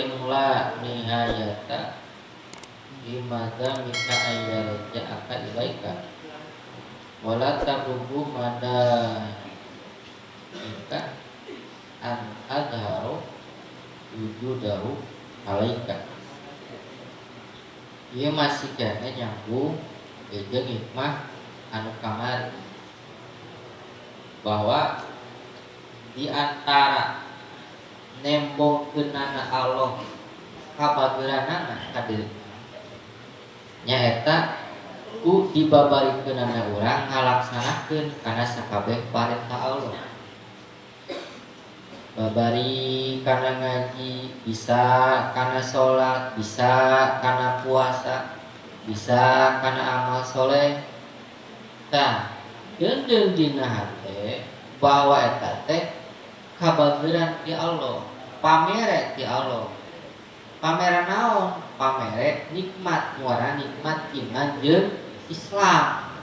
Jeung la nihayata limada mika ayyaraja aka ilaika wala tabubu mada mika an adharu wujudahu alaika. Ieu masih kene nyambung jeung hikmah anu kamari bahwa di antara nembongkeunana Allah kabageranana ka diri nyaeta ku dibabarikeunana urang ngalaksanakeun kana sakabeh parentah Allah. Babari kana ngaji bisa, kana salat bisa, kana puasa bisa, kana amal soleh. Tah deundeun dina hate bahwa eta teh kabageran ti Allah, pamere ti Allah. Pameran naon? Pamere nikmat, muara nikmat iman jeung Islam.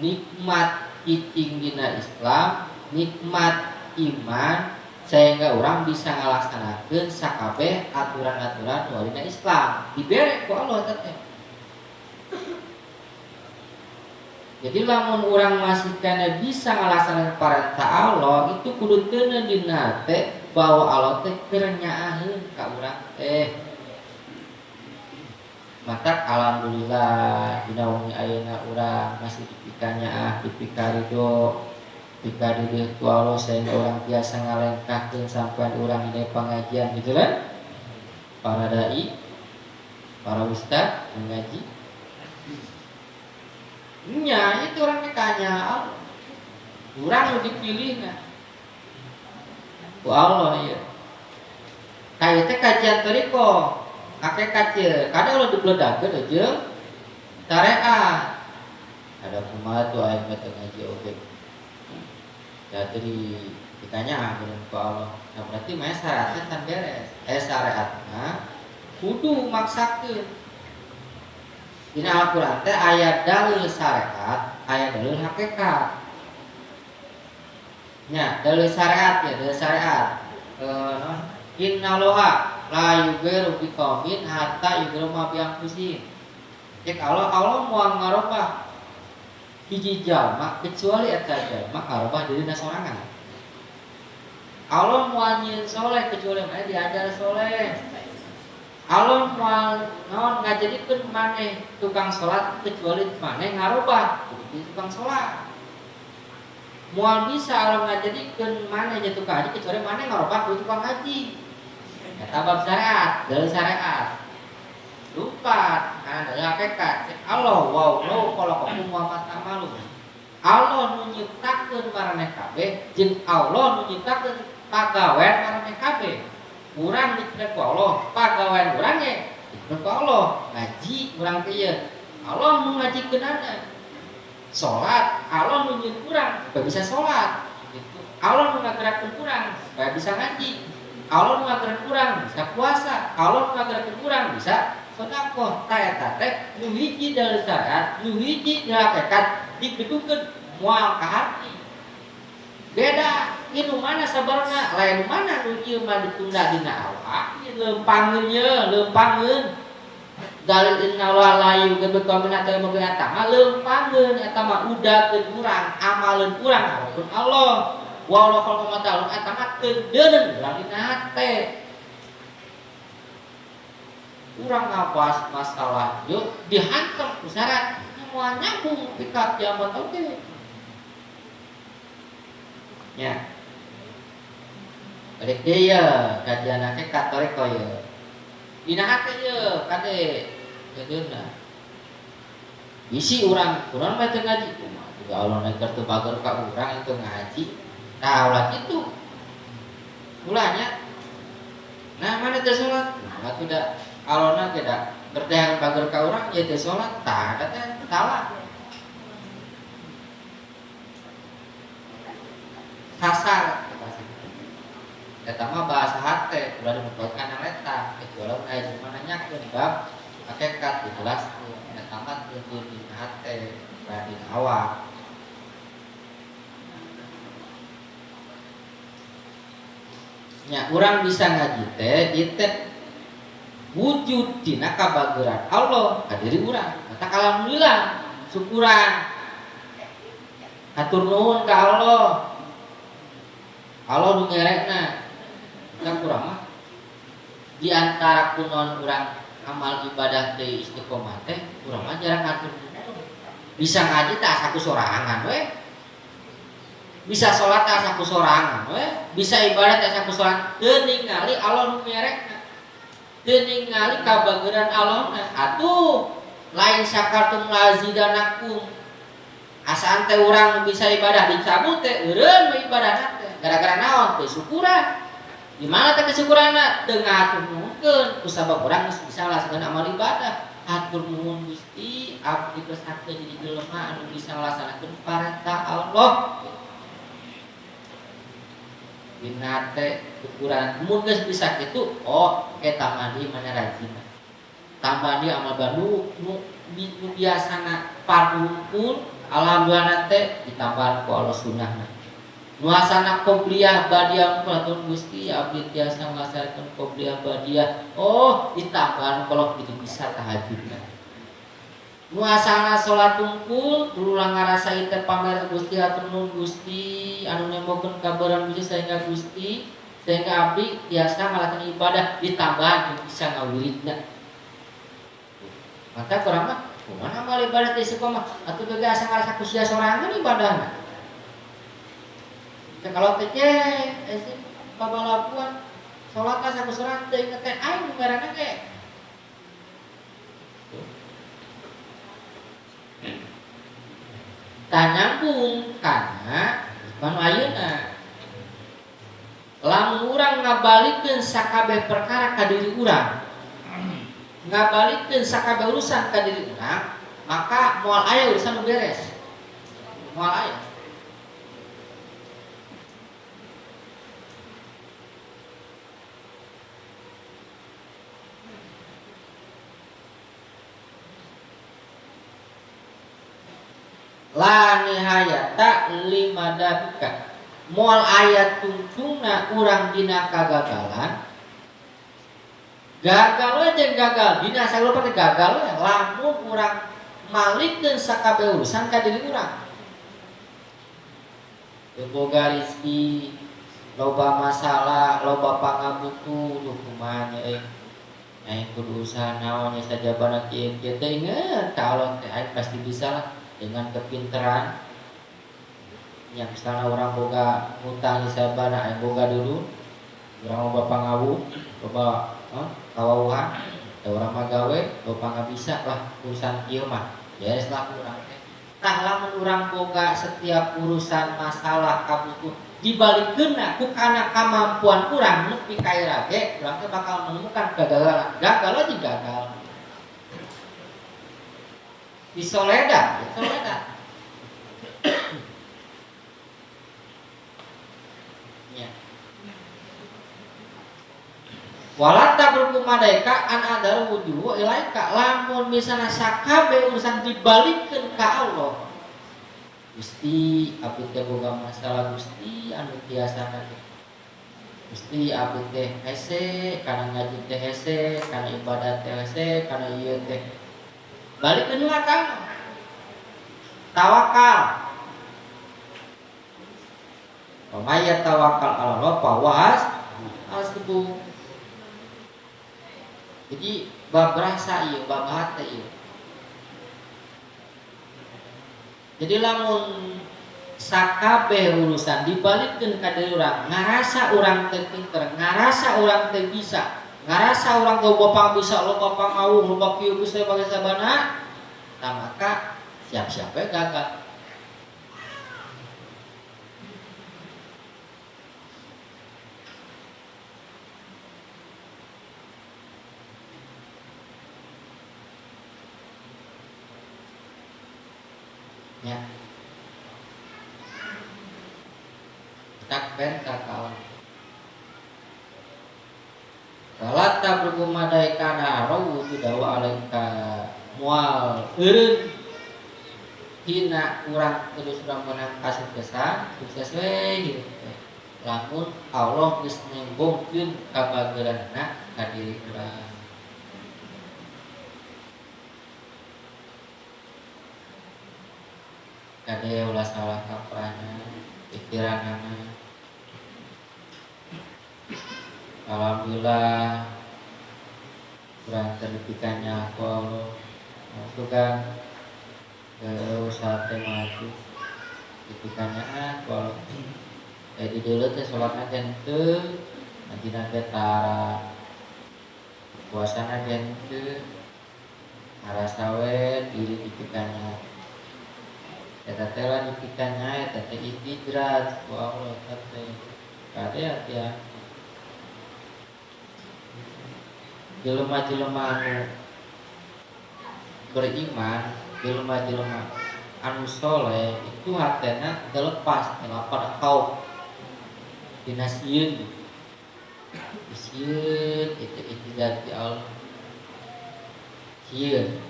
Nikmat cicing dina Islam, nikmat iman sehingga orang bisa ngalaksanakeun sakabeh aturan-aturan nu dina Islam. Dibere ku Allah teh. Jadi lamun urang masih kana bisa ngalaksanakeun parentah Allah, itu kudu teuneun dina hate bahwa Allah teh keur nyaaheun ka urang teh. Matak alhamdulillah dina wengi ayeuna urang masih dipika nyaah, dipika ridho, dipika ku Allah sehingga urang biasa ngalengkahkeun sampean urang dina pangajian gitu kan. Para dai, para ustad mengaji. Nya itu orang ditanya Allah. Urang nu dipilihna ku Allah ieu. Ka ieu teh kajian toriko, hakikat ieu. Kada ulah dibeledakeun jeung syariat. Ada kumaha tuh aing mah teu ngaji oge. Jadi ditanya ku Allah. Nah berarti mah syaratnya can beres. Syariatna kudu maksakeun. Dina Al-Qur'an teh aya dalil syariat, aya dalil hakikat. Nya, dalil syariat ya, dalil syariat. Innallaha la yughayyiru biqaumin hatta yughayyiru ma bi anfusihim. Cek Allah, Allah moal ngarobah hiji jalma kecuali eta jalma ngarobah dirina sorangan. Allah moal nyieun soleh kecuali maneh diajar soleh. Allah moal naon ngajadikeun maneh tukang salat kecuali maneh ngarobah jadi tukang salat. Moal bisa Allah ngajadikeun maneh jadi tukang haji kecuali maneh ngarobah kudu tukang haji. Eta bab syariat, dalil syariat. Lupa karena dalil hakikat. Cek Allah wow lo khalaqakum wa ma ta'malun. Allah nu nyiptakeun maraneh kabeh jeung Allah nu nyiptakeun pagawean maraneh kabeh. Urang diciptakeun ku Allah, pagawean urang ge diciptakeun ku Allah. Ngaji urang teh ieu. Allah nu ngajikeunana. Salat, Allah nu nyieun urang supaya bisa salat. Gitu. Allah nu ngagerakeun urang supaya bisa ngaji. Allah nu ngagerakeun urang bisa puasa. Allah nu ngagerakeun urang bisa sedekah. Tah eta teh nu hiji dalil syariat, nu hiji dalil hakikat digedukeun moal ka hati. Beda, ieu nu mana sabarna, lain nu mana nu ieu mah ditunda dina awak, ieu leumpangeun ye, leumpangeun. Dalil innallaha la yughayyiru biqaumin hatta yughayyiru ma leumpangeun eta mah udakeun urang, amaleun urang walaupun Allah. Wallahu khalaqakum wa ta'lamun eta mah teu urang dina hate. Urang ngabahas masalah yuk dihantam ku syarat moal nyambung pika kiamat oge. Ya. Balik deui ye kajian hakikat toreko ye. Dina hate ye kade jadina. Bisi urang kurang mah teu ngaji kumaha juga Allah naik teu bager ka urang itu ngaji. Tah ulah kitu. Ulahnya. Nah mana teu salat? Nah atuh da alona ge da berdehan bager ka urang ye teu salat. Tah eta teh salah. Kasar eta mah bahasa hate ulah dimutlakkan eta kecuali aya jelema nanyakeun bab hakikat dijelaskeun eta mah teu dina hate dina awak. Nya urang bisa ngaji teh ieu teh wujud dina kabageran Allah ka diri urang. Maka alhamdulillah syukuran. Hatur nuhun ka Allah. Allah nu ngerekna. Kita kurang mah di antara kunon urang amal ibadah teh istiqomah teh urang mah jarang ngatur nuhun. Bisa ngaji teh asa ku sorangan we. Bisa salat teh asa ku sorangan we, bisa ibadah teh asa ku sorangan. Teu ningali Allah nu merekna. Teu ningali kabageran Allah na. Atuh lain syakartum lazidanakum. Asaan teh urang bisa ibadah dicabut teh eureun we ibadahna teh. Gara-gara naon teh syukuran. Di mana teh kesyukuranna? Teu ngatur nuhunkeun kusabab urang geus bisa ngalaksanakeun amal ibadah. Hatur nuhun Gusti, abdi kersake jadi jelema anu bisa ngalaksanakeun parentah Allah. Dina teh ukuran mun geus bisa kitu, oh eta mandi mana rajin. Tambah dia amal bandu nu biasana parungkul, alhamdulillah teh ditambahan ku Allah sunnahna. Nu asana qobliyah badiah hatur Gusti abdi tiasa ngalaksanakeun qobliyah badiah. Oh ditambahan kalau gitu bisa tahajudna. Nu asana salat tungkul ulah ngarasa ieu teh pamer Gusti hatur nuhun Gusti anu nembokeun kabaran Gusti sehingga Gusti sehingga abdi tiasa ngalaksanakeun ibadah ditambahan bisa ngawiridna. Maka kurang mah kumaha amal ibadah teh istiqomah atuh ge asa ngarasa ku sia sorangan ibadahna. Ya, kalau teh babalapuan salat asa ku sorangan teh inget teh aing merana ge. Tah nyambung kana manu ayeuna. Lamun urang ngabalikeun sakabeh perkara ka diri urang, ngabalikeun sakabeh urusan ka diri urang, maka moal aya urusan nu beres. Moal aya. La nihayata lima dabika. Moal aya tungtungna urang dina kagagalan. Gagal we jeung gagal, dina sagala teh gagal we lamun urang malikeun sakabeh urusan ka diri urang. Teu boga rezeki, loba masalah, loba pangabutuh, duh kumaha nya euy. Aing kudu usaha naon nya sajabana kieu kieu teh inget ka Allah teh aing pasti bisa lah dengan kepinteran. Ya misalnya orang boga ngutang di sabana aing boga dulu, orang loba pangawu, loba kawauhan, da urang mah gawe, loba ngabisa lah urusan kieu mah. Beres lah urang teh. Tah lamun urang boga setiap urusan masalah kabutuh dibalikeunna ku kana kamampuan urang nepi ka ira ge, urang teh bakal menemukan kegagalan. Gagal aja gagal. Disoleda, disoleda. Ya. Wala tabruku madaika an adar wujuhu ilaika. Lamun misalna sakabeh urusan dibalikeun ka Allah. Gusti abdi teh boga masalah Gusti anu tiasana teh. Gusti abdi teh hese kana ngaji teh hese kana ibadah teh hese kana ieu teh. Balikeun lah ka Allah. Tawakal. Wa may yatawakkal 'ala Allah fa huwa hasbuh. Jadi bab rasa ieu, bab hate ieu. Jadi lamun sakabeh urusan dibalikeun ka diri urang, ngarasa urang teh pinter, ngarasa urang teh bisa, ngarasa urang teh loba bisa, loba pangawuh, loba kieu bisa bagi sabana, tah maka siap-siap we gagal. Ya. Tak benta kawan. Salat tabruku madaikana rawu dawa alaika mual eureun dina urang terus urang menang kasuksesan, sukses we hirup teh. Lamun Allah geus nembongkeun kabageuranna ka diri urang. Kade ulah salah kaprahna pikiranana. Alhamdulillah kurang terpikannya aku Allah. Itu kan usaha teh maju pikirannya aku Allah. Jadi dulu teh sholatna teh henteu, ngajina teh tara, puasana teh henteu, ngarasa we diri dipikannya. Eta teh lah dipikannya, eta teh istidrat ku Allah eta teh. Kade hati-hati. Jelema-jelema anu beriman, jelema-jelema anu soleh itu hatena terlepas terlapar kau dina sieun. Sieun itu istidrat ti Allah. Sieun.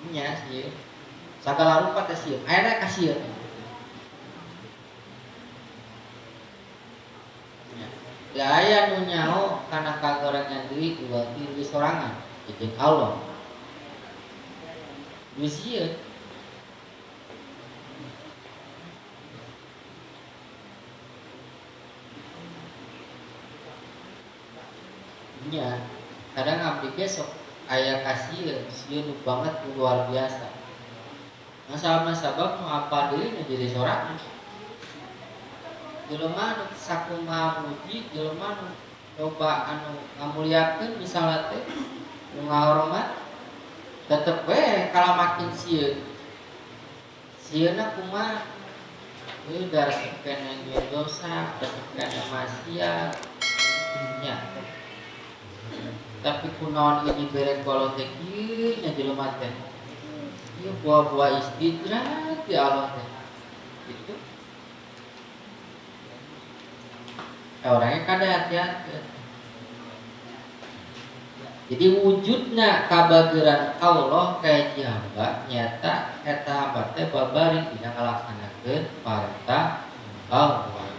Nya sieun. Sagala rupa teh sieun. Aya ka sieun. Da aya nu nyaho kana kagorengan deui ulah diri sorangan jeung Allah. Nu sieun. Nya, kadang abdi ge sok aya kasieun, sieun banget luar biasa. Masalah sabab nu apa deui nu diri sorangan. Jelema nu sakumaha muji, jelema nu loba anu ngamuliakeun misalna teh nu ngahormat tetep we kalah makin sieun. Sieunna kumaha? Euy da resep keneh nyieun dosa, resep keneh maksiat. Nya. Tapi kunaon ini bere kalau teh kieu nya jelema teh. Ieu buah-buah istidrat ya Allah teh. Gitu. Orangnya kada hati-hati. Jadi wujudna kabageran Allah ka hiji hamba nyata eta hamba teh babari dina ngalaksanakeun parentah Allah.